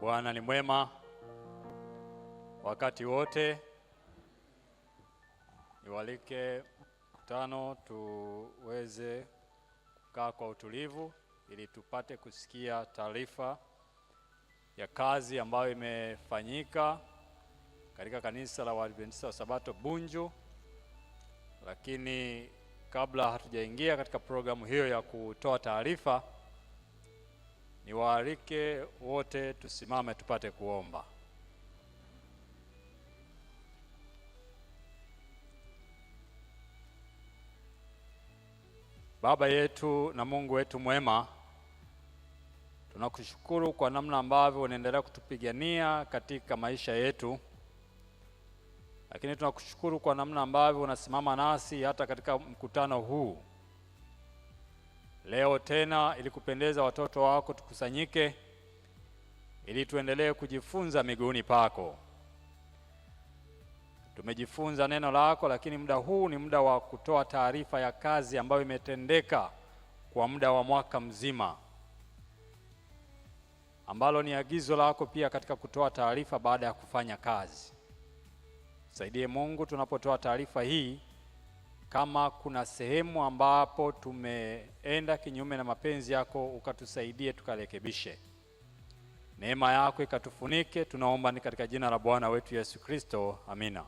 Bwana ni mwema wakati wote. Niwalike mkutano tuweze kukaa kwa utulivu ili tupate kusikia taarifa ya kazi ambayo imefanyika katika kanisa la Waadventista wa Sabato Bunju. Lakini kabla hatujaingia katika programu hiyo ya kutoa taarifa, niwaalike wote tusimame tupate kuomba. Baba yetu na Mungu wetu mwema, tunakushukuru kwa namna ambavyo unaendelea kutupigania katika maisha yetu. Lakini tunakushukuru kwa namna ambavyo unasimama nasi hata katika mkutano huu. Leo tena ili kupendeza watoto wako tukusanyike ili tuendelee kujifunza miguuni pako. Tumejifunza neno lako, lakini muda huu ni muda wa kutoa taarifa ya kazi ambayo imetendeka kwa muda wa mwaka mzima, ambalo ni agizo lako pia katika kutoa taarifa baada ya kufanya kazi. Saidie Mungu tunapotoa taarifa hii, kama kuna sehemu ambapo tumeenda kinyume na mapenzi yako, ukatusaidie tukarekebishe. Neema yako ikatufunike, tunaomba ni katika jina la Bwana wetu Yesu Kristo, amina.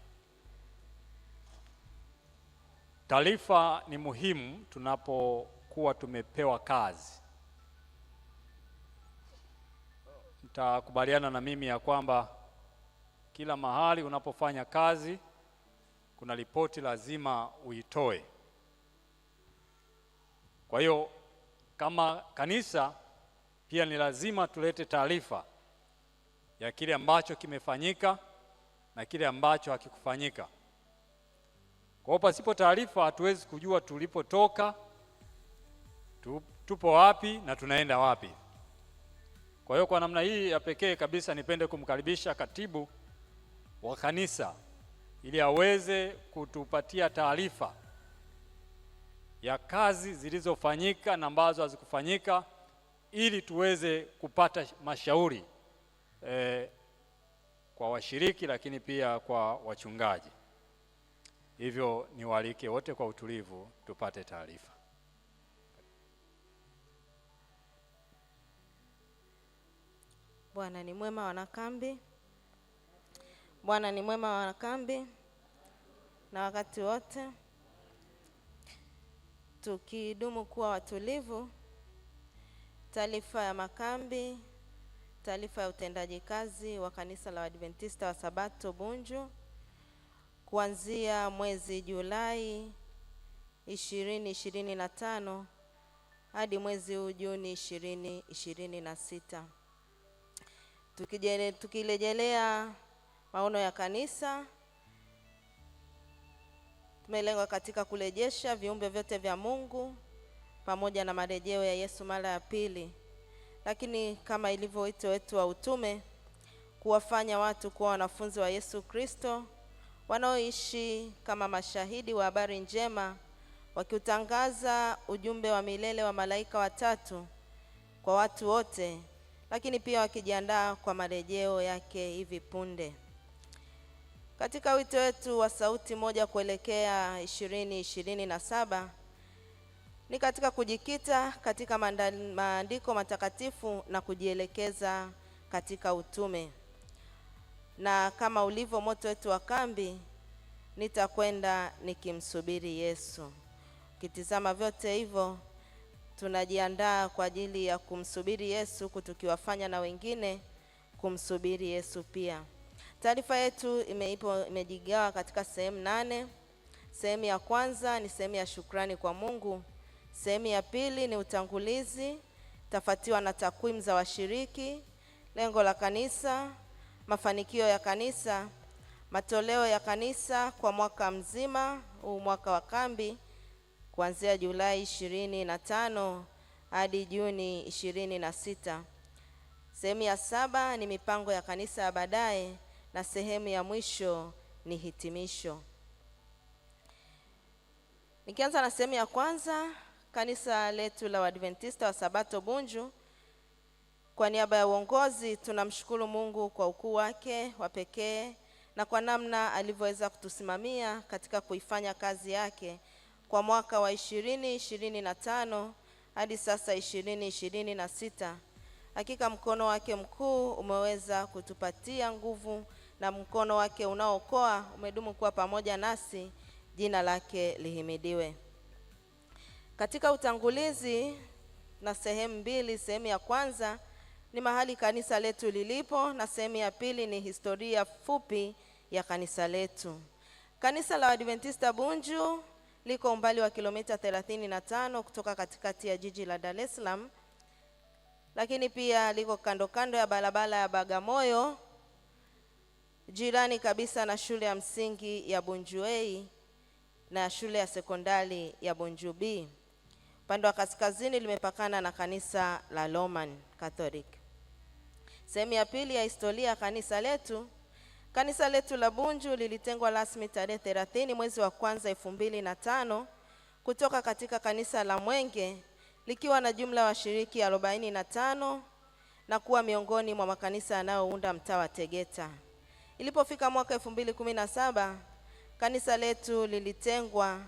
Taarifa ni muhimu tunapokuwa tumepewa kazi. Mtakubaliana na mimi ya kwamba kila mahali unapofanya kazi kuna ripoti lazima uitoe. Kwa hiyo kama kanisa pia ni lazima tulete taarifa ya kile ambacho kimefanyika na kile ambacho hakikufanyika. Kwa hiyo pasipo taarifa hatuwezi kujua tulipotoka, tupo wapi na tunaenda wapi. Kwa hiyo kwa namna hii ya pekee kabisa nipende kumkaribisha katibu wa kanisa ili aweze kutupatia taarifa ya kazi zilizofanyika na ambazo hazikufanyika ili tuweze kupata mashauri kwa washiriki lakini pia kwa wachungaji. Hivyo niwaalike wote kwa utulivu tupate taarifa. Bwana ni mwema wanakambi. Bwana ni mwema wanakambi na wakati wote. Tukidumu kuwa watulivu, taarifa ya makambi, taarifa ya utendaji kazi wa kanisa la Waadventista wa Sabato Bunju kuanzia mwezi Julai 2025 hadi mwezi huu Juni 2026. Tukirejelea maono ya kanisa, tumelengwa katika kurejesha viumbe vyote vya Mungu pamoja na marejeo ya Yesu mara ya pili, lakini kama ilivyo wito wetu wa utume, kuwafanya watu kuwa wanafunzi wa Yesu Kristo wanaoishi kama mashahidi wa habari njema, wakiutangaza ujumbe wa milele wa malaika watatu kwa watu wote, lakini pia wakijiandaa kwa marejeo yake hivi punde. Katika wito wetu wa sauti moja kuelekea 2027 ni katika kujikita katika maandiko matakatifu na kujielekeza katika utume. Na kama ulivyo moto wetu wa kambi, nitakwenda nikimsubiri Yesu. Ukitizama vyote hivyo, tunajiandaa kwa ajili ya kumsubiri Yesu, tukiwafanya na wengine kumsubiri Yesu pia. Taarifa yetu imejigawa katika sehemu 8. Sehemu ya kwanza ni sehemu ya shukrani kwa Mungu. Sehemu ya pili ni utangulizi, tafatiwa na takwimu za washiriki, lengo la kanisa, mafanikio ya kanisa, matoleo ya kanisa kwa mwaka mzima, huu mwaka wa kambi kuanzia Julai 25 hadi Juni 26. Sehemu ya 7 ni mipango ya kanisa ya baadaye, na sehemu ya mwisho ni hitimisho. Nikianza na sehemu ya kwanza, kanisa letu la Waadventista wa Sabato Bunju Kwa niaba ya uongozi tunamshukuru Mungu kwa ukuu wake wa pekee na kwa namna alivyoweza kutusimamia katika kuifanya kazi yake kwa mwaka wa 2025 hadi sasa 2026. Hakika mkono wake mkuu umeweza kutupatia nguvu na mkono wake unaookoa umedumu kuwa pamoja nasi. Jina lake lihimidiwe. Katika utangulizi na sehemu mbili, sehemu ya kwanza ni mahali kanisa letu lilipo na sehemu ya pili ni historia fupi ya kanisa letu. Kanisa la Waadventista Bunju liko umbali wa kilomita 35 kutoka katikati ya jiji la Dar es Salaam, lakini pia liko kando kando ya barabara ya Bagamoyo, jirani kabisa na shule ya msingi ya Bunju A na shule ya sekondari ya Bunju B. Upande wa kaskazini limepakana na kanisa la Roman Catholic. Sehemu ya pili ya historia ya kanisa letu. Kanisa letu la Bunju lilitengwa rasmi tarehe 30 mwezi wa kwanza 2005 kutoka katika kanisa la Mwenge likiwa na jumla ya washiriki 45 na kuwa miongoni mwa makanisa yanayounda mtaa wa Tegeta. Ilipofika mwaka 2017 kanisa letu lilitengwa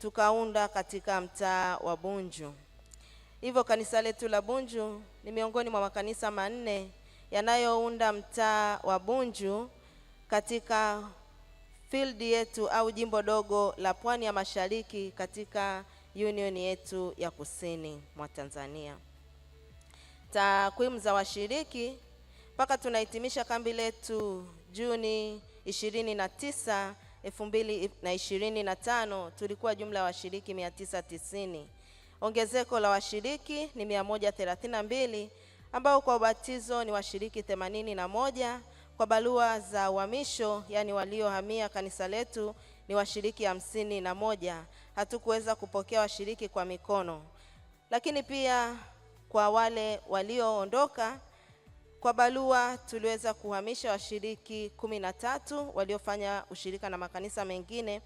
tukaunda katika mtaa wa Bunju. Hivyo kanisa letu la Bunju ni miongoni mwa makanisa manne yanayounda mtaa wa Bunju katika field yetu au jimbo dogo la Pwani ya Mashariki katika union yetu ya Kusini mwa Tanzania. Takwimu za washiriki mpaka tunahitimisha kambi letu Juni 29, 2025 tulikuwa jumla ya washiriki 990. Ongezeko la washiriki ni 132 ambao kwa ubatizo ni washiriki 81, kwa barua za uhamisho yani waliohamia kanisa letu ni washiriki 51. Hatukuweza kupokea washiriki kwa mikono. Lakini pia kwa wale walioondoka kwa barua tuliweza kuhamisha washiriki 13 waliofanya ushirika na makanisa mengine,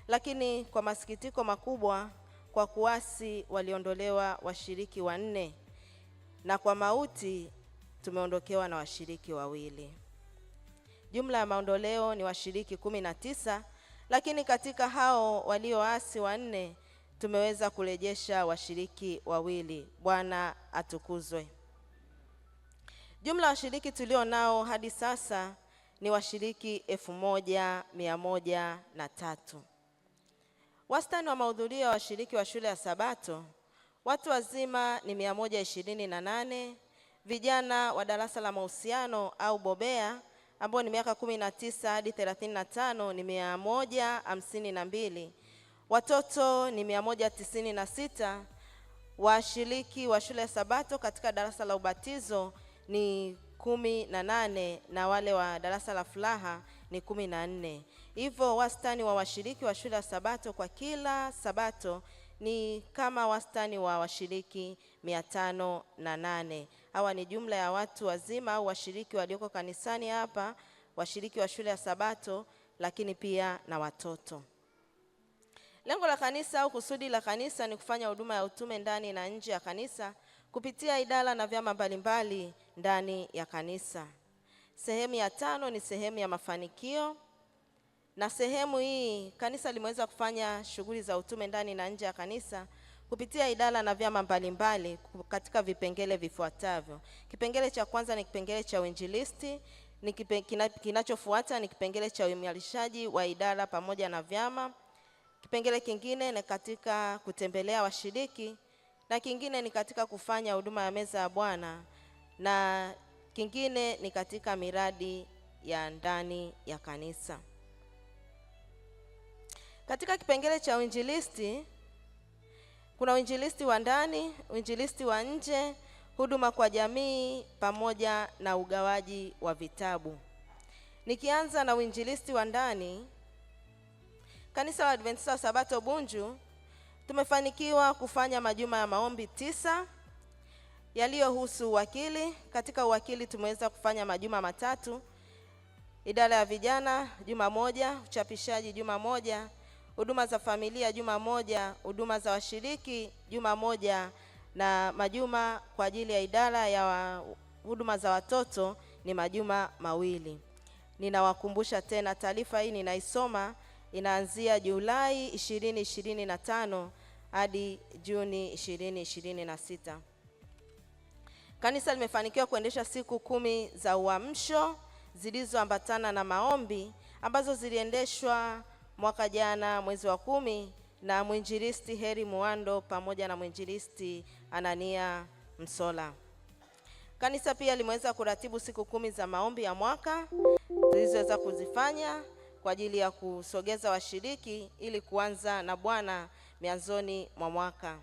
lakini kwa masikitiko makubwa kwa kuasi waliondolewa washiriki 4 na kwa mauti tumeondokewa na washiriki 2. Jumla ya maondoleo ni washiriki 19, lakini katika hao walioasi 4 tumeweza kurejesha washiriki 2. Bwana atukuzwe. Jumla washiriki tulio nao hadi sasa ni washiriki 1103. Wastani wa mahudhurio ya washiriki wa shule ya Sabato, watu wazima ni 128, vijana wa darasa la mahusiano au bobea ambao ni miaka 19 hadi 35 ni 152, watoto ni 196, washiriki wa shule ya Sabato katika darasa la ubatizo ni 18 na wale wa darasa la furaha ni 14. Hivyo wastani wa washiriki wa shule ya Sabato kwa kila Sabato ni kama wastani wa washiriki 508. Hawa ni jumla ya watu wazima au washiriki walioko kanisani hapa, washiriki wa shule ya Sabato, lakini pia na watoto. Lengo la kanisa au kusudi la kanisa ni kufanya huduma ya utume ndani na nje ya kanisa kupitia idara na vyama mbalimbali ndani ya kanisa. Sehemu ya 5 ni sehemu ya mafanikio. Na sehemu hii kanisa limeweza kufanya shughuli za utume ndani na nje ya kanisa kupitia idara na vyama mbalimbali katika vipengele vifuatavyo. Kipengele cha kwanza ni kipengele cha uinjilisti, ni kinachofuata ni kipengele cha uimarishaji wa idara pamoja na vyama. Kipengele kingine ni katika kutembelea washiriki, na kingine ni katika kufanya huduma ya meza ya Bwana, na kingine ni katika miradi ya ndani ya kanisa. Katika kipengele cha uinjilisti kuna uinjilisti wa ndani, uinjilisti wa nje, huduma kwa jamii pamoja na ugawaji wa vitabu. Nikianza na uinjilisti wa ndani, Kanisa la Adventista wa Sabato Bunju tumefanikiwa kufanya majuma ya maombi 9 yaliyohusu uwakili. Katika uwakili tumeweza kufanya majuma 3, idara ya vijana juma 1, uchapishaji juma 1, huduma za familia juma 1, huduma za washiriki juma 1, na majuma kwa ajili ya idara ya huduma za watoto ni majuma 2. Ninawakumbusha tena, taarifa hii ninaisoma inaanzia Julai 2025 hadi Juni 2026. Kanisa limefanikiwa kuendesha siku 10 za uamsho zilizoambatana na maombi ambazo ziliendeshwa mwaka jana mwezi wa 10 na mwinjilisti Heri Muando pamoja na mwinjilisti Anania Msola. Kanisa pia limeweza kuratibu siku 10 za maombi ya mwaka zilizoweza kuzifanya kwa ajili ya kusogeza washiriki ili kuanza na Bwana mianzoni mwa mwaka.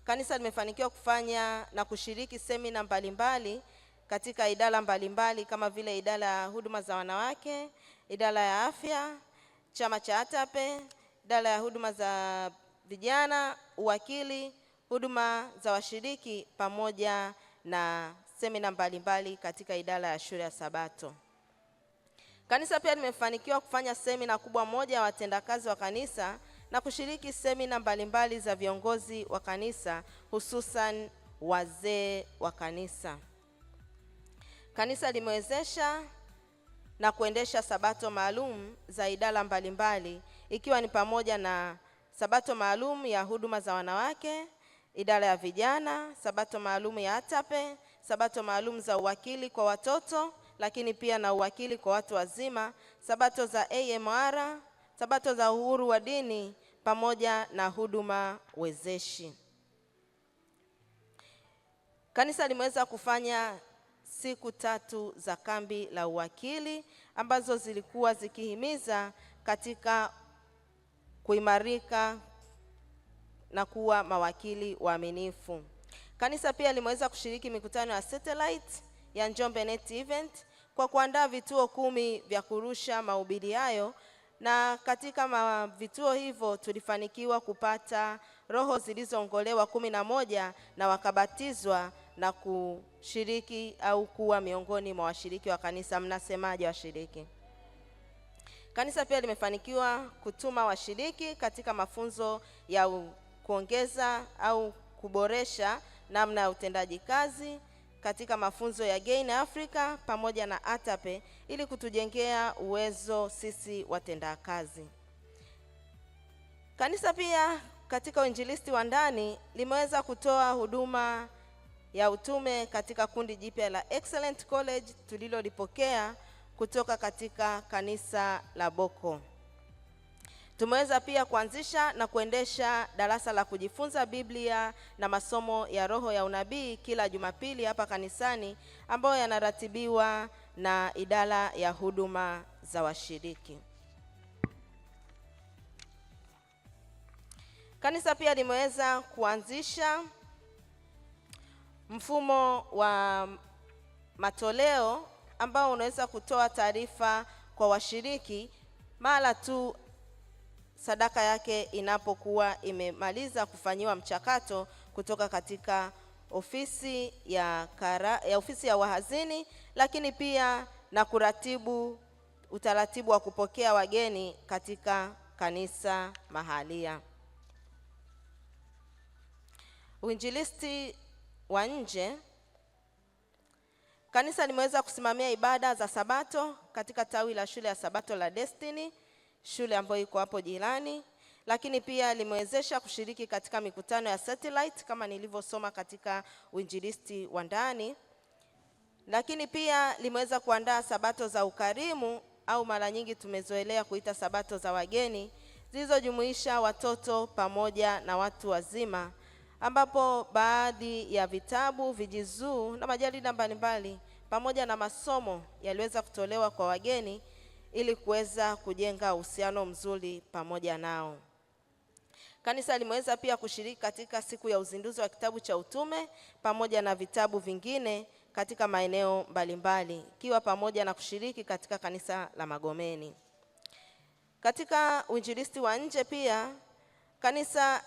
Kanisa limefanikiwa kufanya na kushiriki semina mbalimbali katika idara mbalimbali kama vile idara ya huduma za wanawake, idara ya afya, chama cha ATAPE, idara ya huduma za vijana, uwakili, huduma za washiriki pamoja na semina mbalimbali katika idara ya shule ya Sabato. Kanisa pia limefanikiwa kufanya semina kubwa moja ya watendakazi wa kanisa na kushiriki semina mbalimbali za viongozi wa kanisa, hususan wazee wa kanisa. Kanisa limewezesha na kuendesha sabato maalum za idara mbalimbali, ikiwa ni pamoja na sabato maalum ya huduma za wanawake, idara ya vijana, sabato maalum ya ATAPE, sabato maalum za uwakili kwa watoto, lakini pia na uwakili kwa watu wazima, sabato za AMR, sabato za uhuru wa dini pamoja na huduma wezeshi. Kanisa limeweza kufanya siku 3 za kambi la uwakili ambazo zilikuwa zikihimiza katika kuimarika na kuwa mawakili waaminifu. Kanisa pia limeweza kushiriki mikutano ya satellite ya Njombe Net Event kwa kuandaa vituo 10 vya kurusha mahubiri hayo, na katika vituo hivyo tulifanikiwa kupata roho zilizoongolewa 11 na wakabatizwa na kushiriki au kuwa miongoni mwa washiriki wa kanisa. Mnasemaje washiriki? Kanisa pia limefanikiwa kutuma washiriki katika mafunzo ya kuongeza au kuboresha namna ya utendaji kazi katika mafunzo ya Gain Africa pamoja na ATAPE ili kutujengea uwezo sisi watenda kazi. Kanisa pia katika uinjilisti wa ndani limeweza kutoa huduma ya utume katika kundi jipya la Excellent College tulilolipokea kutoka katika kanisa la Boko. Tumeweza pia kuanzisha na kuendesha darasa la kujifunza Biblia na masomo ya roho ya unabii kila Jumapili hapa kanisani, ambayo yanaratibiwa na idara ya huduma za washiriki. Kanisa pia limeweza kuanzisha mfumo wa matoleo ambao unaweza kutoa taarifa kwa washiriki mara tu sadaka yake inapokuwa imemaliza kufanyiwa mchakato kutoka katika ofisi ya ofisi ya wahazini, lakini pia na kuratibu utaratibu wa kupokea wageni katika kanisa mahalia. Uinjilisti wa nje. Kanisa limeweza kusimamia ibada za Sabato katika tawi la shule ya Sabato la Destiny, shule ambayo iko hapo jirani, lakini pia limewezesha kushiriki katika mikutano ya satellite kama nilivyosoma katika uinjilisti wa ndani, lakini pia limeweza kuandaa sabato za ukarimu au mara nyingi tumezoelea kuita sabato za wageni zilizojumuisha watoto pamoja na watu wazima, ambapo baadhi ya vitabu, vijizuu na majarida mbalimbali pamoja na masomo yaliweza kutolewa kwa wageni ili kuweza kujenga uhusiano mzuri pamoja nao. Kanisa limeweza pia kushiriki katika siku ya uzinduzi wa kitabu cha utume pamoja na vitabu vingine katika maeneo mbalimbali, ikiwa pamoja na kushiriki katika kanisa la Magomeni. Katika uinjilisti wa nje pia kanisa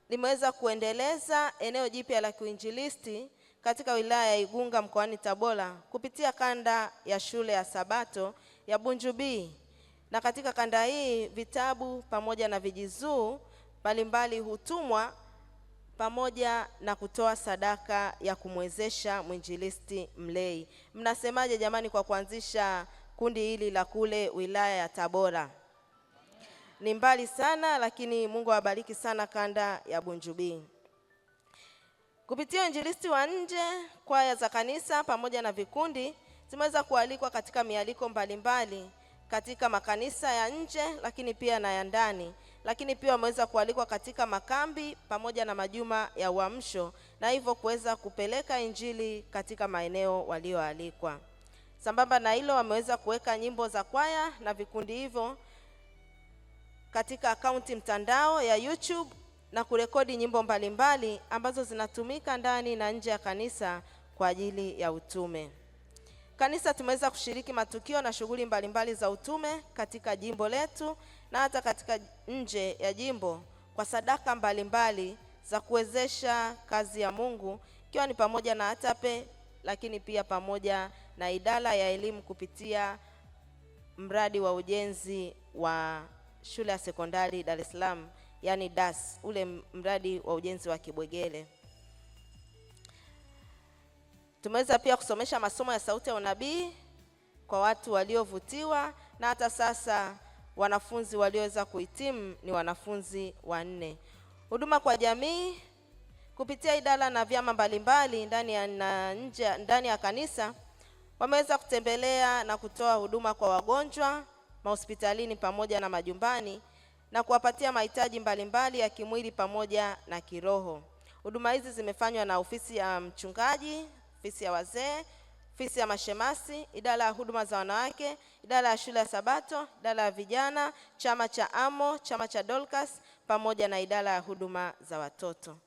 limeweza kuendeleza eneo jipya la kuinjilisti katika wilaya ya Igunga mkoani Tabora kupitia kanda ya shule ya Sabato ya Bunju B. Na katika kanda hii vitabu pamoja na vijizuu mbalimbali hutumwa pamoja na kutoa sadaka ya kumwezesha mwinjilisti Mlei. Mnasemaje jamani kwa kuanzisha kundi hili la kule wilaya ya Tabora? Ni mbali sana, lakini Mungu awabariki sana kanda ya Bunjubi. Kupitia uinjilisti wa nje, kwaya za kanisa pamoja na vikundi zimeweza kualikwa katika mialiko mbalimbali katika makanisa ya nje, lakini pia na ya ndani. Lakini pia wameweza kualikwa katika makambi pamoja na majuma ya uamsho, na hivyo kuweza kupeleka injili katika maeneo walioalikwa. Sambamba na hilo, wameweza kuweka nyimbo za kwaya na vikundi hivyo katika akaunti mtandao ya YouTube na kurekodi nyimbo mbalimbali ambazo zinatumika ndani na nje ya kanisa kwa ajili ya utume. Kanisa tumeweza kushiriki matukio na shughuli mbalimbali za utume katika jimbo letu na hata katika nje ya jimbo kwa sadaka mbalimbali za kuwezesha kazi ya Mungu, ikiwa ni pamoja na ATAPE, lakini pia pamoja na idara ya elimu kupitia mradi wa ujenzi wa shule ya sekondari Dar es Salaam, yani DAS, ule mradi wa ujenzi wa Kibwegele. Tumeweza pia kusomesha masomo ya sauti ya unabii kwa watu waliovutiwa, na hata sasa wanafunzi walioweza kuhitimu ni wanafunzi 4. Huduma kwa jamii kupitia idara na vyama mbalimbali ndani ya na nje ndani ya kanisa, wameweza kutembelea na kutoa huduma kwa wagonjwa mahospitalini pamoja na majumbani na kuwapatia mahitaji mbalimbali ya kimwili pamoja na kiroho. Huduma hizi zimefanywa na ofisi ya mchungaji, ofisi ya wazee, ofisi ya mashemasi, idara ya huduma za wanawake, idara ya shule ya Sabato, idara ya vijana, chama cha Amo, chama cha Dorcas pamoja na idara ya huduma za watoto.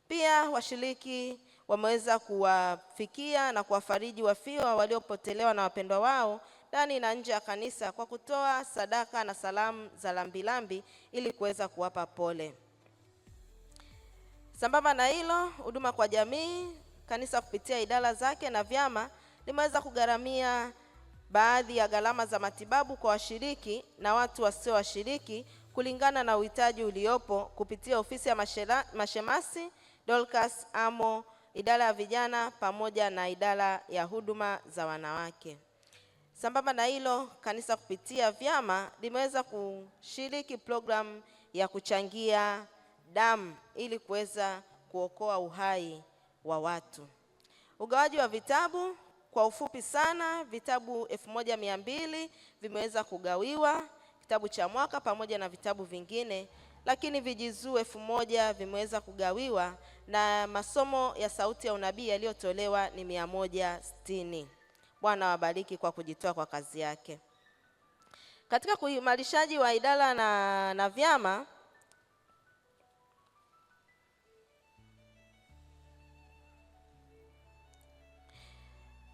Pia washiriki wameweza kuwafikia na kuwafariji wafiwa waliopotelewa na wapendwa wao ndani na nje ya kanisa kwa kutoa sadaka na salamu za lambilambi ili kuweza kuwapa pole. Sambamba na hilo, huduma kwa jamii, kanisa kupitia idara zake na vyama limeweza kugharamia baadhi ya gharama za matibabu kwa washiriki na watu wasio washiriki kulingana na uhitaji uliopo kupitia ofisi ya mashemasi, Dorcas, Amo, idara ya vijana pamoja na idara ya huduma za wanawake. Sambamba na hilo, kanisa kupitia vyama limeweza kushiriki programu ya kuchangia damu ili kuweza kuokoa uhai wa watu. Ugawaji wa vitabu kwa ufupi sana, vitabu 1200 vimeweza kugawiwa, kitabu cha mwaka pamoja na vitabu vingine, lakini vijizuu 1000 vimeweza kugawiwa na masomo ya sauti ya unabii yaliyotolewa ni 160. Bwana wabariki kwa kujitoa kwa kazi yake. Katika kuimarishaji wa idara na vyama,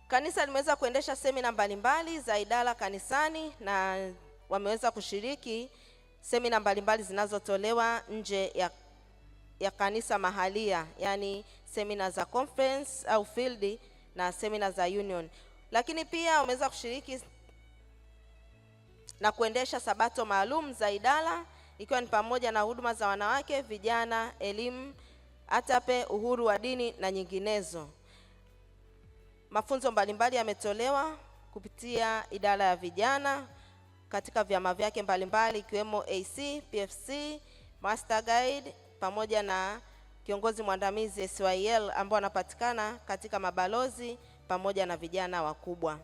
kanisa limeweza kuendesha semina mbalimbali za idara kanisani na wameweza kushiriki semina mbalimbali zinazotolewa nje ya kanisa mahalia, yani semina za conference au field na semina za union. Lakini pia wameweza kushiriki na kuendesha sabato maalum za idara, ikiwa ni pamoja na huduma za wanawake, vijana, elimu, ATAPE, uhuru wa dini na nyinginezo. Mafunzo mbalimbali yametolewa kupitia idara ya vijana katika vyama vyake mbalimbali ikiwemo AC, PFC, Master Guide pamoja na kiongozi mwandamizi SYL ambao wanapatikana katika mabalozi pamoja na vijana wakubwa.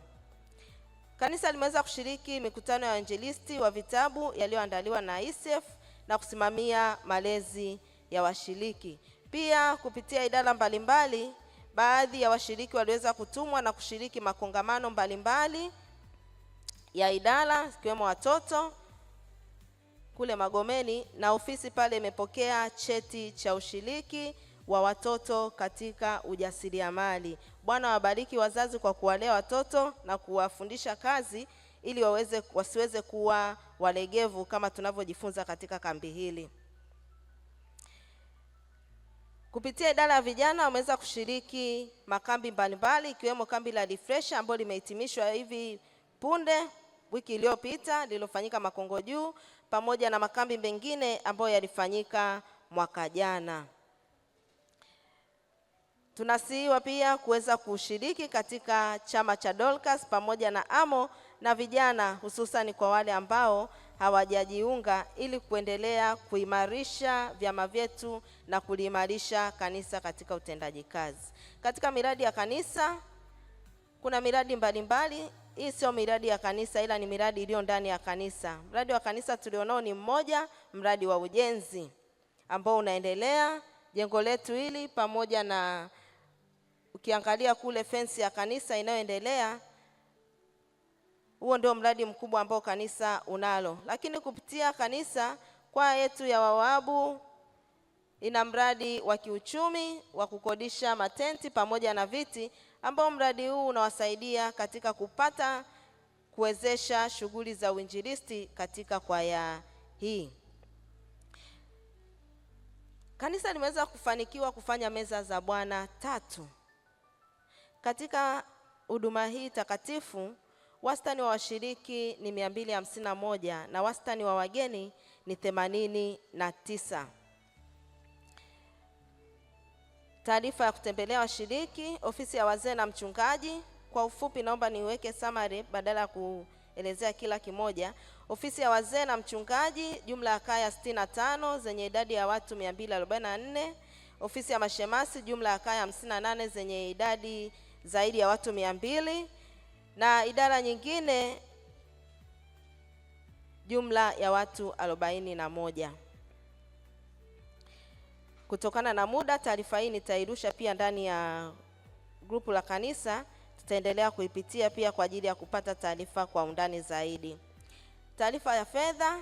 Kanisa limeweza kushiriki mikutano ya wainjilisti wa vitabu yaliyoandaliwa na ICF na kusimamia malezi ya washiriki. Pia kupitia idara mbalimbali, baadhi ya washiriki waliweza kutumwa na kushiriki makongamano mbalimbali ya idara ikiwemo watoto kule Magomeni, na ofisi pale imepokea cheti cha ushiriki wa watoto katika ujasiriamali. Bwana wabariki wazazi kwa kuwalea watoto na kuwafundisha kazi ili wasiweze kuwa walegevu kama tunavyojifunza katika kambi hili. Kupitia idara ya vijana wameweza kushiriki makambi mbalimbali ikiwemo kambi la Refresh ambalo limehitimishwa hivi punde wiki iliyopita lililofanyika Makongo Juu, pamoja na makambi mengine ambayo yalifanyika mwaka jana. Tunasihiwa pia kuweza kushiriki katika chama cha Dorcas pamoja na AMO na vijana, hususan kwa wale ambao hawajajiunga, ili kuendelea kuimarisha vyama vyetu na kuliimarisha kanisa katika utendaji kazi. Katika miradi ya kanisa kuna miradi mbalimbali. Hii sio miradi ya kanisa, ila ni miradi iliyo ndani ya kanisa. Mradi wa kanisa tulionao ni mmoja, mradi wa ujenzi ambao unaendelea, jengo letu hili, pamoja na ukiangalia kule fensi ya kanisa inayoendelea. Huo ndio mradi mkubwa ambao kanisa unalo. Lakini kupitia kanisa, kwaya yetu ya Wawabu ina mradi wa kiuchumi wa kukodisha matenti pamoja na viti, ambao mradi huu unawasaidia katika kupata kuwezesha shughuli za uinjilisti katika kwaya hii. Kanisa limeweza kufanikiwa kufanya meza za Bwana 3. Katika huduma hii takatifu, wastani wa washiriki ni 251 na wastani wa wageni ni 89. Taarifa ya kutembelea washiriki, ofisi ya wazee na mchungaji. Kwa ufupi naomba niweke summary badala ya kuelezea kila kimoja. Ofisi ya wazee na mchungaji, jumla ya kaya 65 zenye idadi ya watu 244. Ofisi ya mashemasi, jumla ya kaya 58 zenye idadi zaidi ya watu 200, na idara nyingine jumla ya watu 41. Kutokana na muda, taarifa hii nitairusha pia ndani ya grupu la kanisa. Tutaendelea kuipitia pia kwa ajili ya kupata taarifa kwa undani zaidi. Taarifa ya fedha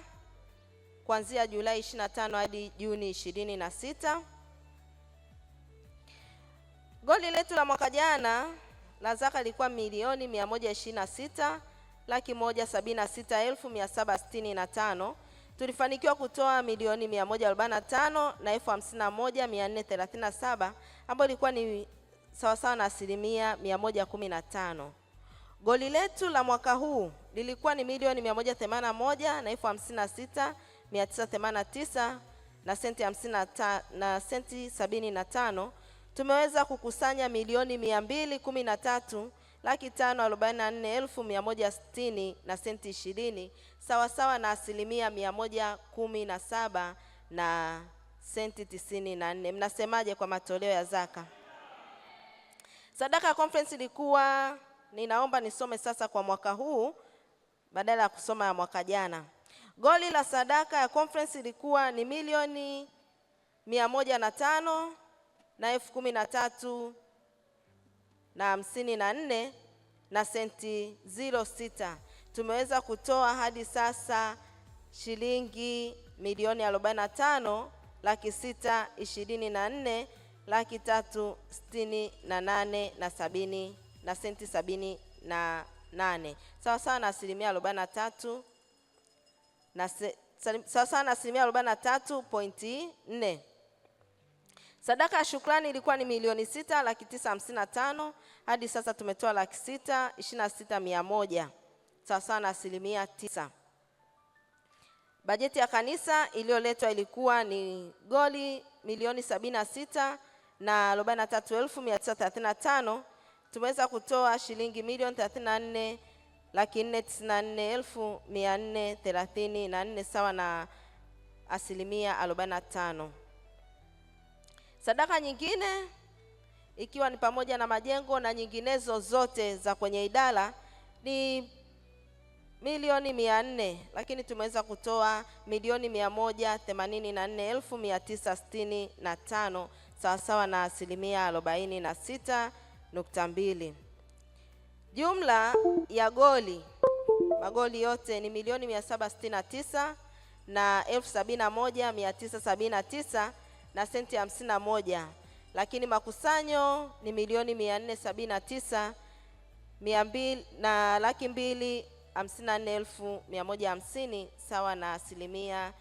kuanzia Julai 25 hadi Juni 26. Goli letu la mwaka jana la zaka lilikuwa milioni 126,176,765. Tulifanikiwa kutoa milioni 145 na 51,437, ambayo ilikuwa ni sawasawa na 115%. Goli letu la mwaka huu lilikuwa ni milioni 181 na 56,989 na senti 55 na senti 75. Tumeweza kukusanya milioni 213,544,160 na senti 20, sawasawa na 117% na senti 94. Mnasemaje kwa matoleo ya zaka? Sadaka ya conference ilikuwa, ninaomba nisome sasa kwa mwaka huu badala ya kusoma ya mwaka jana. Goli la sadaka ya conference ilikuwa ni milioni 105 na 13,054 na senti 06. Tumeweza kutoa hadi sasa shilingi milioni 45, 624, 368 na 70 na senti 78, sawa sawa na 43% na sawa sawa na 43.4%. Sadaka ya shukrani ilikuwa ni milioni 6,955,000. Hadi sasa tumetoa 626,100, sawa sawa na 9%. Bajeti ya kanisa iliyoletwa ilikuwa ni goli milioni 76 na 43,935. Tumeweza kutoa shilingi milioni 34,494,434, sawa na 45%. Sadaka nyingine ikiwa ni pamoja na majengo na nyinginezo zote za kwenye idara ni milioni 400, lakini tumeweza kutoa milioni 184,965, sawa sawa na 46.2%. Jumla ya goli, magoli yote ni milioni 769 na 71,979 na senti 51, lakini makusanyo ni milioni 479 200 na 254,150, sawa na 62%.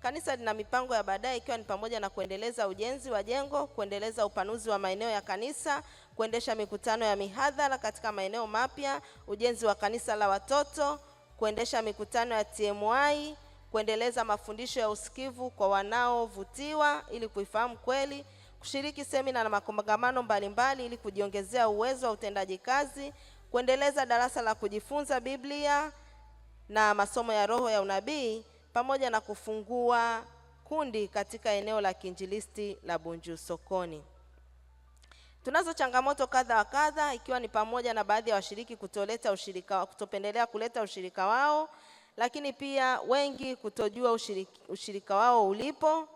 Kanisa lina mipango ya baadaye ikiwa ni pamoja na kuendeleza ujenzi wa jengo, kuendeleza upanuzi wa maeneo ya kanisa, kuendesha mikutano ya mihadhara katika maeneo mapya, ujenzi wa kanisa la watoto, kuendesha mikutano ya TMI, kuendeleza mafundisho ya usikivu kwa wanaovutiwa ili kuifahamu kweli, kushiriki semina na makongamano mbalimbali ili kujiongezea uwezo wa utendaji kazi, kuendeleza darasa la kujifunza Biblia na masomo ya roho ya unabii, pamoja na kufungua kundi katika eneo la kiinjilisti la Bunju Sokoni. Tunazo changamoto kadha wa kadha, ikiwa ni pamoja na baadhi ya washiriki kutopendelea kuleta ushirika wao, lakini pia wengi kutojua ushirika wao ulipo.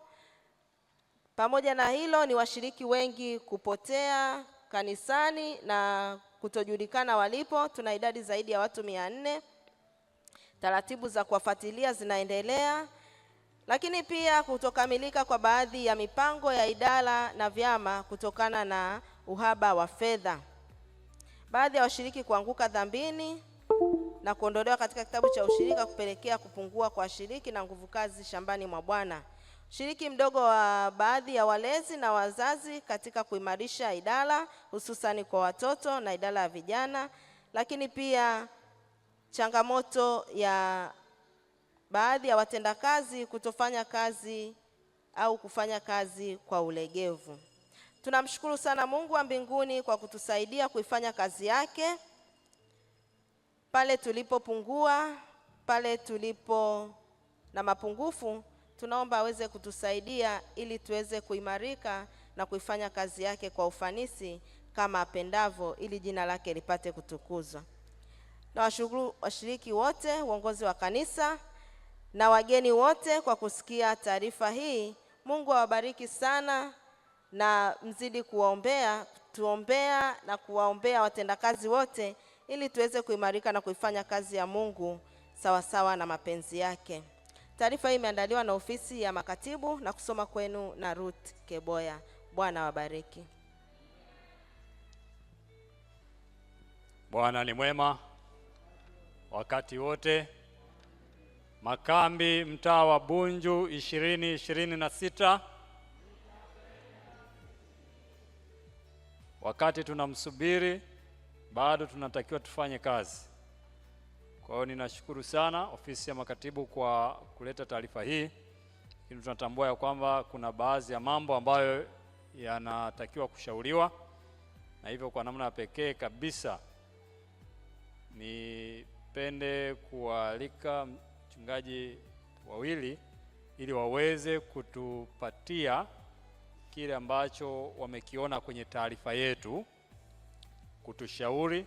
Pamoja na hilo, ni washiriki wengi kupotea kanisani na kutojulikana walipo. Tuna idadi zaidi ya watu 400. Taratibu za kuwafuatilia zinaendelea, lakini pia kutokamilika kwa baadhi ya mipango ya idara na vyama kutokana na uhaba wa fedha. Baadhi ya washiriki kuanguka dhambini na kuondolewa katika kitabu cha ushirika kupelekea kupungua kwa washiriki na nguvu kazi shambani mwa Bwana. Ushiriki mdogo wa baadhi ya walezi na wazazi katika kuimarisha idara hususani kwa watoto na idara ya vijana, lakini pia changamoto ya baadhi ya watendakazi kutofanya kazi au kufanya kazi kwa ulegevu. Tunamshukuru sana Mungu wa mbinguni kwa kutusaidia kuifanya kazi yake pale tulipopungua, pale tulipo na mapungufu. Tunaomba aweze kutusaidia ili tuweze kuimarika na kuifanya kazi yake kwa ufanisi kama apendavyo, ili jina lake lipate kutukuzwa. Na washukuru washiriki wote, uongozi wa kanisa na wageni wote kwa kusikia taarifa hii. Mungu awabariki sana na mzidi kuwaombea, tuombea na kuwaombea watendakazi wote ili tuweze kuimarika na kuifanya kazi ya Mungu sawasawa na mapenzi yake. Taarifa hii imeandaliwa na ofisi ya makatibu na kusoma kwenu na Ruth Keboya. Bwana awabariki. Bwana ni mwema wakati wote. Makambi mtaa wa Bunju 2026. Wakati tunamsubiri bado tunatakiwa tufanye kazi. Kwa hiyo ninashukuru sana ofisi ya makatibu kwa kuleta taarifa hii. Lakini tunatambua ya kwamba kuna baadhi ya mambo ambayo yanatakiwa kushauriwa, na hivyo kwa namna ya pekee kabisa nipende kualika mchungaji wawili ili waweze kutupatia kile ambacho wamekiona kwenye taarifa yetu, kutushauri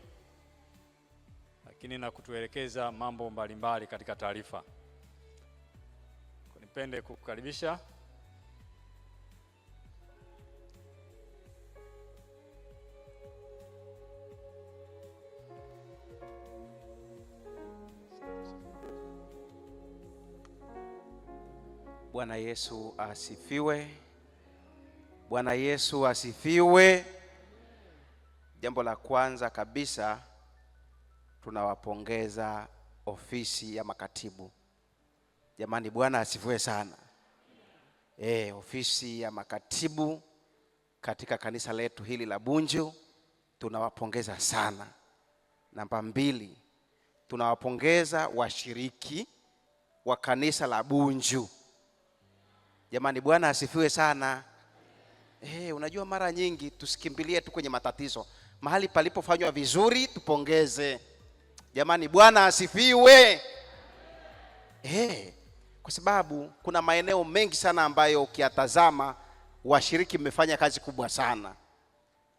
lakini na kutuelekeza mambo mbalimbali katika taarifa. Nipende kukukaribisha. Bwana Yesu asifiwe. Bwana Yesu asifiwe. Jambo la kwanza kabisa, tunawapongeza ofisi ya makatibu. Jamani, Bwana asifiwe sana. Ofisi ya makatibu katika kanisa letu hili la Bunju tunawapongeza sana. Namba 2, tunawapongeza washiriki wa kanisa la Bunju. Jamani, Bwana asifiwe sana. Unajua mara nyingi tusikimbilie tu kwenye matatizo. Mahali palipofanywa vizuri tupongeze. Jamani, Bwana asifiwe. Kwa sababu kuna maeneo mengi sana ambayo ukiyatazama washiriki mmefanya kazi kubwa sana.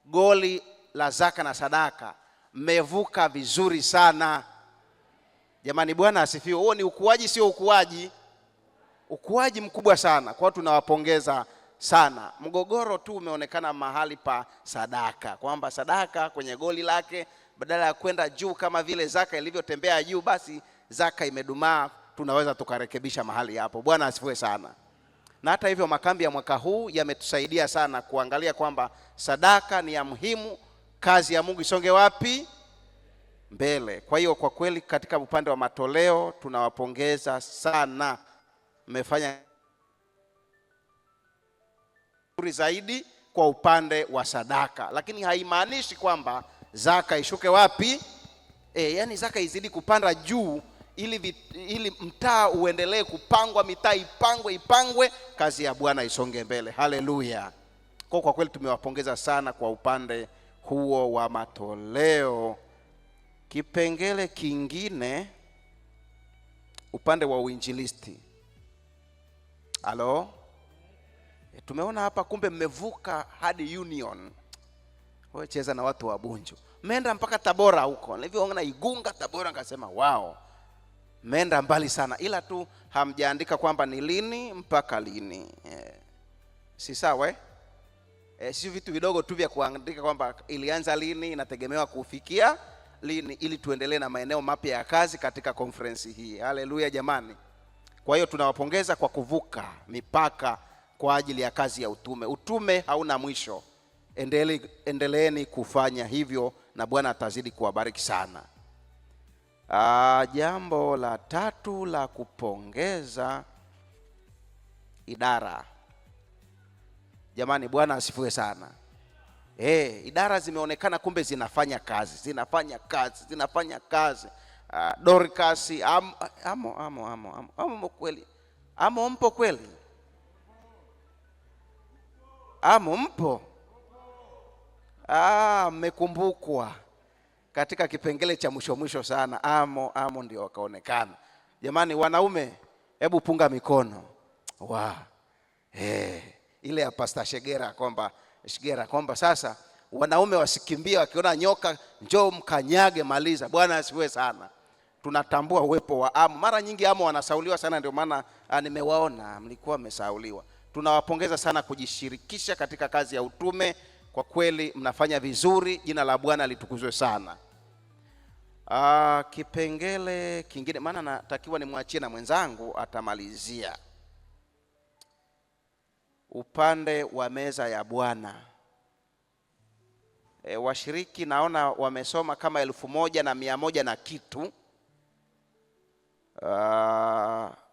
Goli la zaka na sadaka mmevuka vizuri sana. Jamani, Bwana asifiwe. Huo ni ukuaji, sio ukuaji? Ukuaji mkubwa sana. Kwa hiyo tunawapongeza sana. Mgogoro tu umeonekana mahali pa sadaka, kwamba sadaka kwenye goli lake badala ya kwenda juu kama vile zaka ilivyotembea juu, basi zaka imedumaa. Tunaweza tukarekebisha mahali hapo. Bwana asifiwe sana. Na hata hivyo makambi ya mwaka huu yametusaidia sana kuangalia kwamba sadaka ni ya muhimu, kazi ya Mungu isonge wapi? Mbele. Kwa hiyo kwa kweli katika upande wa matoleo tunawapongeza sana, mmefanya zaidi kwa upande wa sadaka, lakini haimaanishi kwamba zaka ishuke wapi? Yani zaka izidi kupanda juu ili mtaa uendelee kupangwa, mitaa ipangwe, kazi ya Bwana isonge mbele. Haleluya. Kwa kweli tumewapongeza sana kwa upande huo wa matoleo. Kipengele kingine, upande wa uinjilisti. Halo? Tumeona hapa kumbe mmevuka hadi Union. Wewe cheza na watu wa Bunju. Mmeenda mpaka Tabora huko. Nilivyoona Igunga Tabora nikasema wow. Mmeenda mbali sana, ila tu hamjaandika kwamba ni lini mpaka lini. Si sawa eh? Si vitu vidogo tu vya kuandika kwamba ilianza lini, inategemewa kufikia lini, ili tuendelee na maeneo mapya ya kazi katika conference hii. Haleluya jamani. Kwa hiyo tunawapongeza kwa kuvuka mipaka kwa ajili ya kazi ya utume. Utume hauna mwisho. Endeleeni kufanya hivyo na Bwana atazidi kuwabariki sana. Jambo la tatu la kupongeza idara. Jamani, Bwana asifiwe sana. Idara zimeonekana kumbe zinafanya kazi, zinafanya kazi, zinafanya kazi. Dorcas, amo kweli. Amo mpo kweli? Amo mpo? Mmekumbukwa katika kipengele cha mwisho mwisho sana. Amo ndio wakaonekana. Jamani wanaume, hebu punga mikono. Wa. Ile ya Pastor Shegera kwamba sasa wanaume wasikimbie wakiona nyoka, njoo mkanyage, maliza. Bwana asifiwe sana. Tunatambua uwepo wa amo. Mara nyingi amo wanasauliwa sana, ndio maana nimewaona mlikuwa mmesauliwa. Tunawapongeza sana kujishirikisha katika kazi ya utume. Kwa kweli mnafanya vizuri, jina la Bwana litukuzwe sana. Kipengele kingine, maana natakiwa nimwachie na mwenzangu atamalizia. Upande wa meza ya Bwana. Washiriki naona wamesoma kama 1,100 na kitu.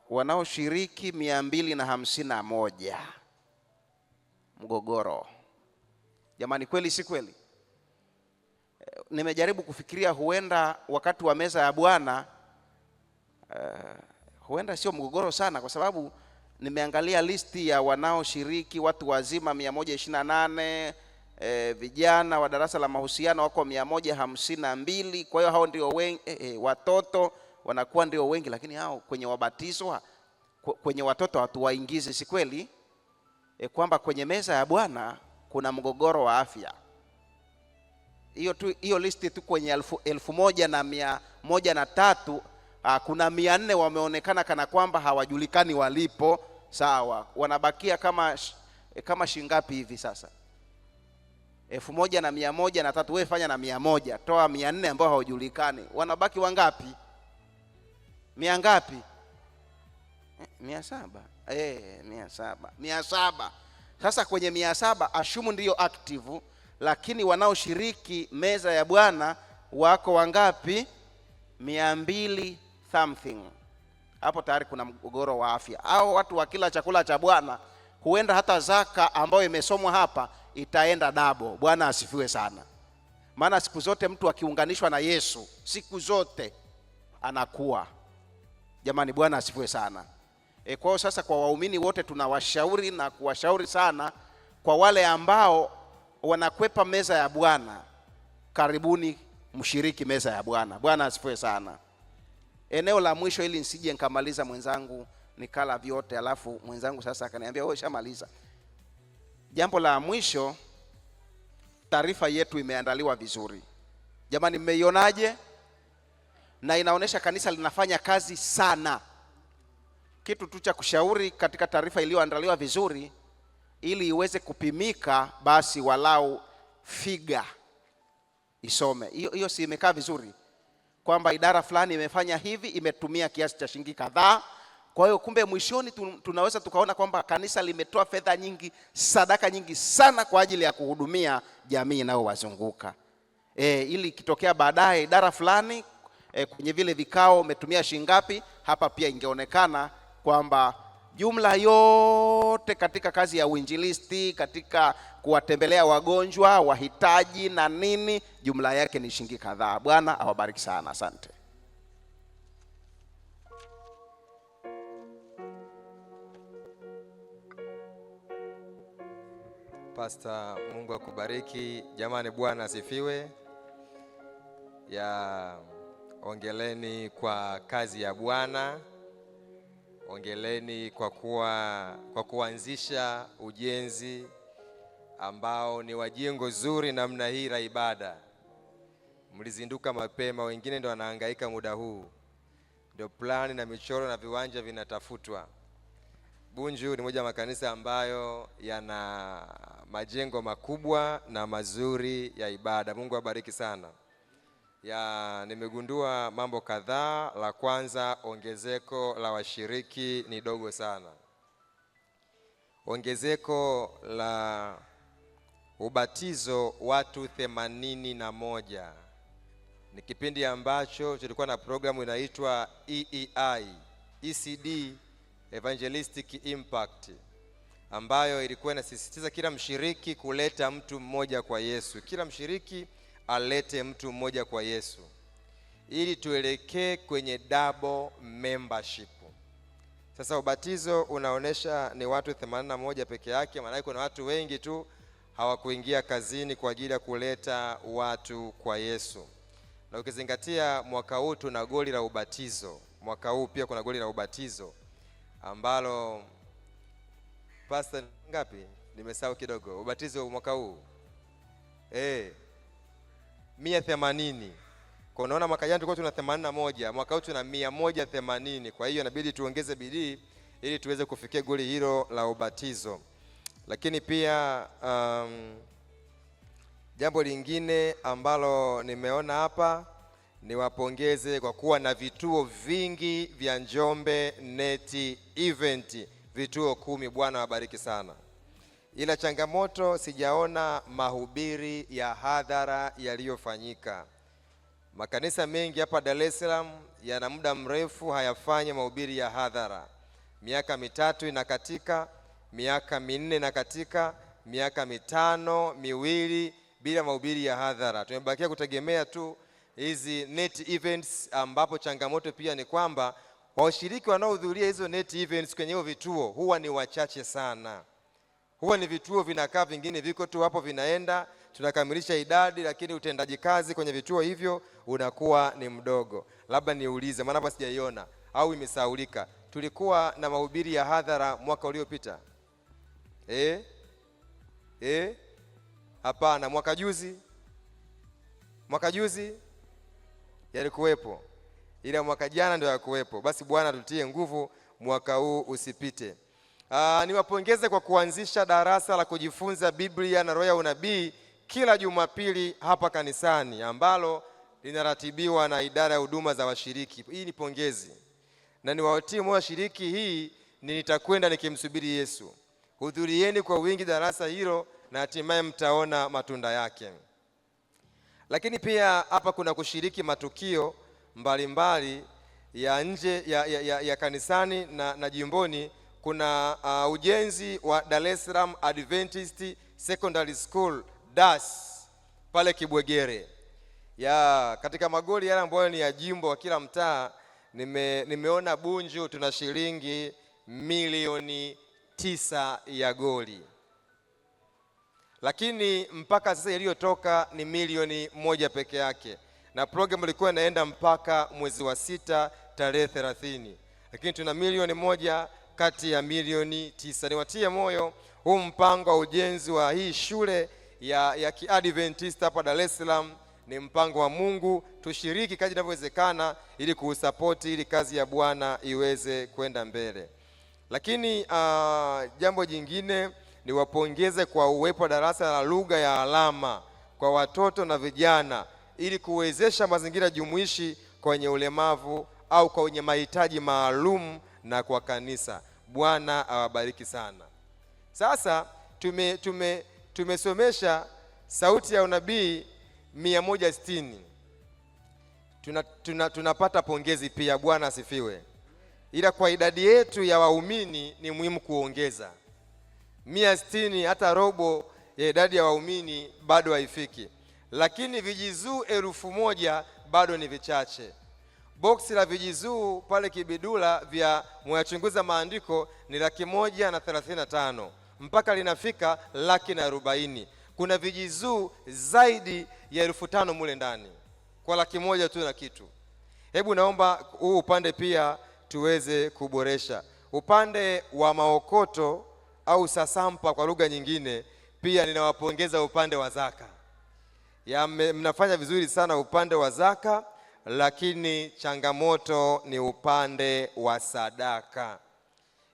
Wanaoshiriki 251. Mgogoro. Jamani, kweli si kweli? Nimejaribu kufikiria huenda wakati wa meza ya Bwana huenda sio mgogoro sana, kwa sababu nimeangalia listi ya wanaoshiriki watu wazima 128, vijana wa darasa la mahusiano wako 152. Kwa hiyo hao ndio wengi, watoto wanakuwa ndio wengi, lakini hao kwenye wabatizwa, kwenye watoto hatuwaingizi, si kweli? Kwamba kwenye meza ya Bwana kuna mgogoro wa afya. Hiyo tu, hiyo listi tu kwenye 1,103, kuna 400 wameonekana kana kwamba hawajulikani walipo. Sawa, wanabakia kama shingapi hivi sasa? 1,103. Wewe fanya na 100, toa 400 ambao hawajulikani, wanabaki wangapi? 100 ngapi? 700. 700. 700. Sasa kwenye 700 ashumu ndiyo active, lakini wanaoshiriki meza ya Bwana wako wangapi? 200 something. Hapo tayari kuna mgogoro wa afya. Hao watu wakila chakula cha Bwana, huenda hata zaka ambayo imesomwa hapa itaenda dabo. Bwana asifiwe sana. Maana siku zote mtu akiunganishwa na Yesu, siku zote anakuwa. Jamani, Bwana asifiwe sana. Kwa hiyo sasa kwa waumini wote tunawashauri na kuwashauri sana, kwa wale ambao wanakwepa meza ya Bwana, karibuni mshiriki meza ya Bwana. Bwana asifiwe sana. Eneo la mwisho, ili nisije nikamaliza mwenzangu nikala vyote alafu mwenzangu sasa akaniambia wewe ushamaliza. Jambo la mwisho, taarifa yetu imeandaliwa vizuri. Jamani, mmeionaje? Na inaonesha kanisa linafanya kazi sana. Kitu tu cha kushauri katika taarifa iliyoandaliwa vizuri, ili iweze kupimika, basi walau figa isome. Hiyo si imekaa vizuri kwamba idara fulani imefanya hivi, imetumia kiasi cha shilingi kadhaa. Kwa hiyo kumbe mwishoni tunaweza tukaona kwamba kanisa limetoa fedha nyingi, sadaka nyingi sana kwa ajili ya kuhudumia jamii inayowazunguka. Ili ikitokea baadaye idara fulani kwenye vile vikao umetumia shilingi ngapi, hapa pia ingeonekana kwamba jumla yote katika kazi ya uinjilisti, katika kuwatembelea wagonjwa, wahitaji na nini, jumla yake ni shilingi kadhaa. Bwana awabariki sana. Asante. Pastor, Mungu akubariki. Jamani, Bwana asifiwe. Ya ongeleni kwa kazi ya Bwana. Ongeleni kwa kuanzisha ujenzi ambao ni wa jengo zuri namna hii la ibada. Mlizinduka mapema, wengine ndio wanahangaika muda huu. Ndio plani na michoro na viwanja vinatafutwa. Bunju ni moja ya makanisa ambayo yana majengo makubwa na mazuri ya ibada. Mungu awabariki sana. Ya nimegundua mambo kadhaa. La kwanza, ongezeko la washiriki ni dogo sana. Ongezeko la ubatizo watu 81. Ni kipindi ambacho tulikuwa na programu inaitwa EEI, ECD, Evangelistic Impact, ambayo ilikuwa inasisitiza kila mshiriki kuleta mtu mmoja kwa Yesu. Kila mshiriki alete mtu mmoja kwa Yesu ili tuelekee kwenye double membership. Sasa ubatizo unaonesha ni watu 81 peke yake, maana kuna watu wengi tu hawakuingia kazini kwa ajili ya kuleta watu kwa Yesu. Na ukizingatia mwaka huu tuna goli la ubatizo. Mwaka huu pia kuna goli la ubatizo ambalo pastor ngapi? Nimesahau kidogo. Ubatizo mwaka huu 180. Kwa unaona mwaka jana tulikuwa tuna 81, mwaka huu tuna 180. Kwa hiyo inabidi tuongeze bidii ili tuweze kufikia goli hilo la ubatizo. Lakini pia jambo lingine ambalo nimeona hapa, niwapongeze kwa kuwa na vituo vingi vya Njombe Net Event, vituo 10. Bwana wabariki sana. Ila changamoto, sijaona mahubiri ya hadhara yaliyofanyika. Makanisa mengi hapa Dar es Salaam yana muda mrefu hayafanyi mahubiri ya hadhara. Miaka 3 inakatika, miaka 4 inakatika, miaka 5 2 bila mahubiri ya hadhara. Tumebakia kutegemea tu hizi net events, ambapo changamoto pia ni kwamba washiriki wanaohudhuria hizo net events kwenye hiyo vituo huwa ni wachache sana. Huwa ni vituo vinakaa, vingine viko tu hapo vinaenda, tunakamilisha idadi, lakini utendaji kazi kwenye vituo hivyo unakuwa ni mdogo. Labda niulize, maana hapa sijaiona au imesahaulika, tulikuwa na mahubiri ya hadhara mwaka uliopita? Hapana, mwaka juzi. Mwaka juzi yalikuwepo, ila mwaka jana ndio yakuwepo. Basi Bwana tutie nguvu, mwaka huu usipite. Niwapongeze kwa kuanzisha darasa la kujifunza Biblia na roho ya unabii kila Jumapili hapa kanisani, ambalo linaratibiwa na idara ya huduma za washiriki. Hii ni pongezi. Na niwatie moyo washiriki, hii ni nitakwenda nikimsubiri Yesu. Hudhurieni kwa wingi darasa hilo na hatimaye mtaona matunda yake. Lakini pia hapa kuna kushiriki matukio mbalimbali ya nje ya kanisani na jimboni. Kuna ujenzi wa Dar es Salaam Adventist Secondary School DAS pale Kibwegere. Ya katika magoli yale ambayo ni ya jimbo wa kila mtaa, nimeona Bunju tuna shilingi milioni 9 ya goli. Lakini mpaka sasa iliyotoka ni milioni 1 peke yake. Na program ilikuwa inaenda mpaka mwezi wa 6 tarehe 30. Lakini tuna milioni 1 kati ya milioni 9. Niwatie moyo, huu mpango wa ujenzi wa hii shule ya Kiadventista hapa Dar es Salaam ni mpango wa Mungu. Tushiriki kadri inavyowezekana ili kuusapoti ili kazi ya Bwana iweze kwenda mbele. Lakini jambo jingine niwapongeze kwa uwepo wa darasa la lugha ya alama kwa watoto na vijana ili kuwezesha mazingira jumuishi kwa wenye ulemavu au kwa wenye mahitaji maalum na kwa kanisa. Bwana awabariki sana. Sasa tumesomesha sauti ya unabii 160. Tunapata pongezi pia, Bwana asifiwe. Ila kwa idadi yetu ya waumini ni muhimu kuongeza. 160 hata robo ya idadi ya waumini bado haifiki. Lakini vijizuu 1000 bado ni vichache. Boksi la vijizuu pale Kibidula vya Mwayachunguza Maandiko ni 135,000. mpaka linafika 140,000. Kuna vijizuu zaidi ya 5,000 mule ndani kwa 100,000 tu na kitu. Hebu naomba huu upande pia tuweze kuboresha. Upande wa maokoto au sasampa kwa lugha nyingine, pia ninawapongeza upande wa zaka. Mnafanya vizuri sana upande wa zaka, lakini changamoto ni upande wa sadaka.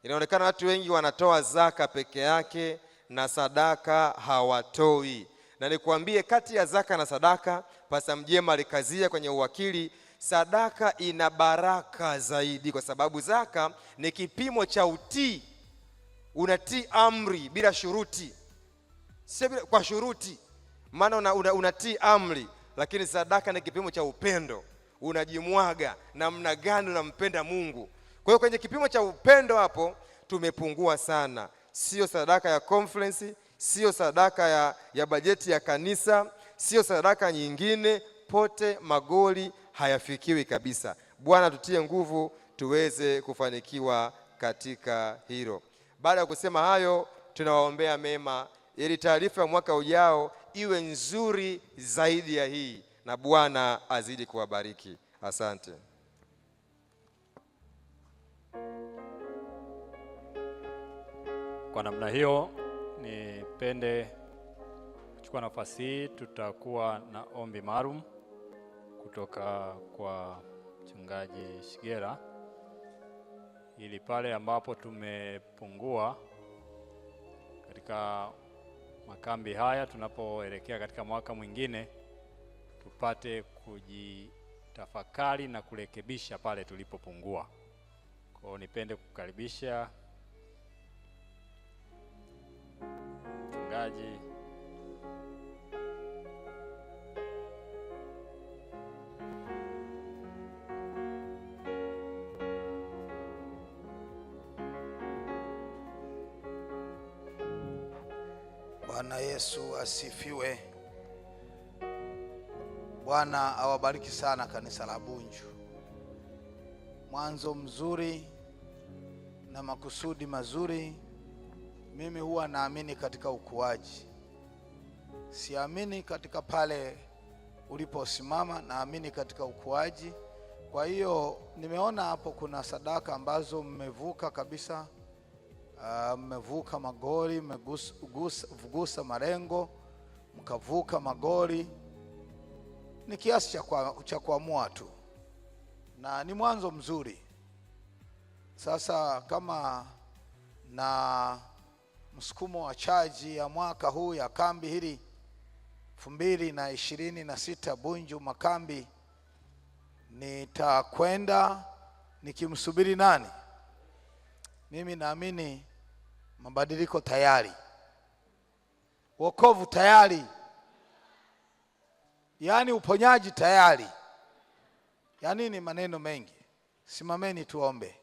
Inaonekana watu wengi wanatoa zaka peke yake na sadaka hawatoi. Na nikwambie, kati ya zaka na sadaka, Pasta Mjema alikazia kwenye uwakili, sadaka ina baraka zaidi, kwa sababu zaka ni kipimo cha utii. Unatii amri bila shuruti, sio kwa shuruti, maana unatii amri, lakini sadaka ni kipimo cha upendo. Unajimwaga namna gani unampenda Mungu. Kwa hiyo kwenye kipimo cha upendo hapo tumepungua sana. Sio sadaka ya conference, sio sadaka ya bajeti ya kanisa, sio sadaka nyingine, pote magoli hayafikiwi kabisa. Bwana tutie nguvu tuweze kufanikiwa katika hilo. Baada ya kusema hayo, tunawaombea mema ili taarifa ya mwaka ujao iwe nzuri zaidi ya hii, na Bwana azidi kuwabariki. Asante. Kwa namna hiyo nipende kuchukua nafasi hii, tutakuwa na ombi maalum kutoka kwa Mchungaji Shigera, ili pale ambapo tumepungua katika makambi haya, tunapoelekea katika mwaka mwingine, tupate kujitafakari na kurekebisha pale tulipopungua. Kwa hiyo nipende kukaribisha Mchungaji. Bwana Yesu asifiwe. Bwana awabariki sana kanisa la Bunju. Mwanzo mzuri na makusudi mazuri. Mimi huwa naamini katika ukuaji. Siamini katika pale uliposimama, naamini katika ukuaji. Kwa hiyo nimeona hapo kuna sadaka ambazo mmevuka kabisa. Mmevuka magoli, mmegusa marengo, mkavuka magoli. Ni kiasi cha kuamua tu, na ni mwanzo mzuri. Sasa kama na msukumo wa chaji ya mwaka huu ya kambi hili 2026 Bunju makambi, nitakwenda nikimsubiri nani? Mimi naamini mabadiliko tayari, wokovu tayari, yaani uponyaji tayari. Yaani ni maneno mengi. Simameni tuombe,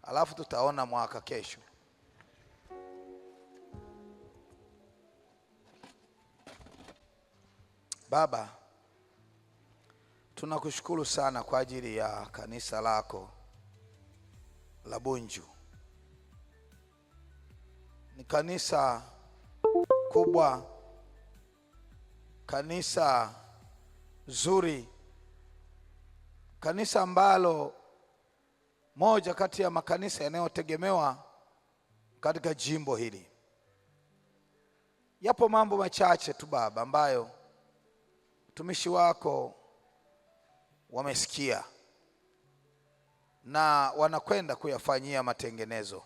alafu tutaona mwaka kesho. Baba, tunakushukuru sana kwa ajili ya kanisa lako la Bunju. Ni kanisa kubwa, kanisa zuri, kanisa ambalo moja kati ya makanisa yanayotegemewa katika jimbo hili. Yapo mambo machache tu Baba ambayo mtumishi wako wamesikia na wanakwenda kuyafanyia matengenezo.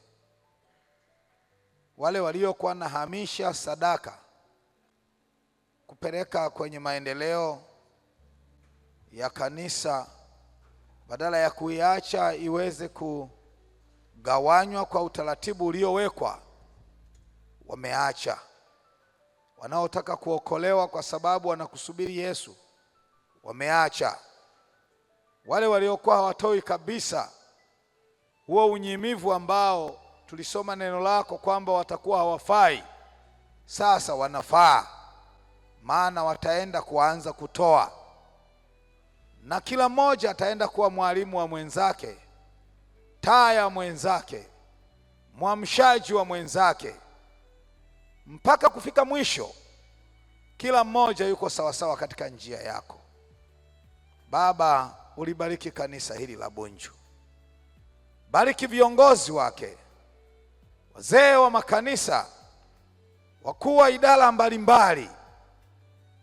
Wale waliokuwa nahamisha sadaka kupeleka kwenye maendeleo ya kanisa, badala ya kuiacha iweze kugawanywa kwa utaratibu uliowekwa, wameacha. Wanaotaka kuokolewa kwa sababu wanakusubiri Yesu, wameacha. Wale waliokuwa hawatoi kabisa, huo unyimivu ambao tulisoma neno lako kwamba watakuwa hawafai, sasa wanafaa, maana wataenda kuanza kutoa, na kila mmoja ataenda kuwa mwalimu wa mwenzake, taa ya mwenzake, mwamshaji wa mwenzake. Mpaka kufika mwisho, kila mmoja yuko sawasawa katika njia yako. Baba, ulibariki kanisa hili la Bunju, bariki viongozi wake, wazee wa makanisa, wakuu wa idara mbalimbali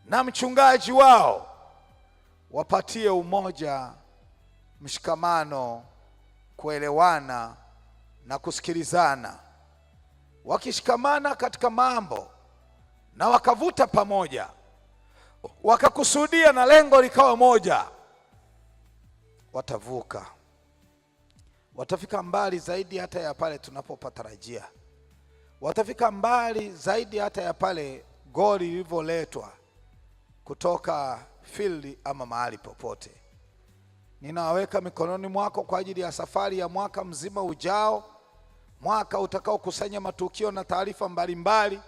na mchungaji wao, wapatie umoja, mshikamano, kuelewana na kusikilizana. Wakishikamana katika mambo na wakavuta pamoja, wakakusudia na lengo likawa moja, watavuka, watafika mbali zaidi hata ya pale tunapopatarajia, watafika mbali zaidi hata ya pale goli lilivyoletwa kutoka field ama mahali popote. Ninawaweka mikononi mwako kwa ajili ya safari ya mwaka mzima ujao, mwaka utakaokusanya matukio na taarifa mbalimbali,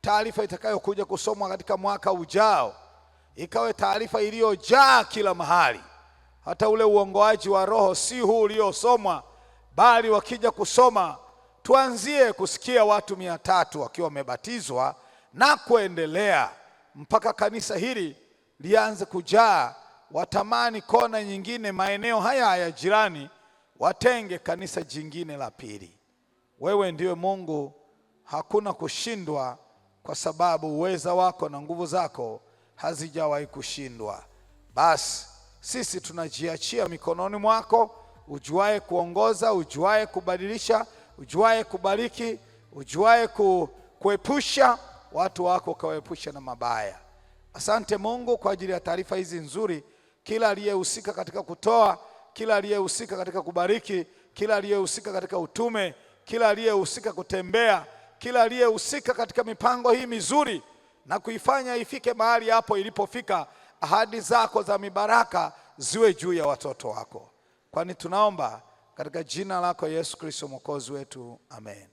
taarifa itakayokuja kusomwa katika mwaka ujao ikawe taarifa iliyojaa kila mahali. Hata ule uongoaji wa Roho si huu uliosomwa, bali wakija kusoma tuanzie kusikia watu 300 wakiwa wamebatizwa na kuendelea mpaka kanisa hili lianze kujaa. Watamani kona nyingine, maeneo haya ya jirani, watenge kanisa jingine la pili. Wewe ndiwe Mungu, hakuna kushindwa, kwa sababu uweza wako na nguvu zako hazijawahi kushindwa. Basi sisi tunajiachia mikononi mwako, ujuae kuongoza, ujuae kubadilisha, ujuae kubariki, ujuae kuepusha watu wako, ukawaepusha na mabaya. Asante Mungu kwa ajili ya taarifa hizi nzuri. Kila aliyehusika katika kutoa, kila aliyehusika katika kubariki, kila aliyehusika katika utume, kila aliyehusika kutembea, kila aliyehusika katika mipango hii mizuri na kuifanya ifike mahali hapo ilipofika, ahadi zako za mibaraka ziwe juu ya watoto wako, kwani tunaomba katika jina lako Yesu Kristo Mwokozi wetu, amen.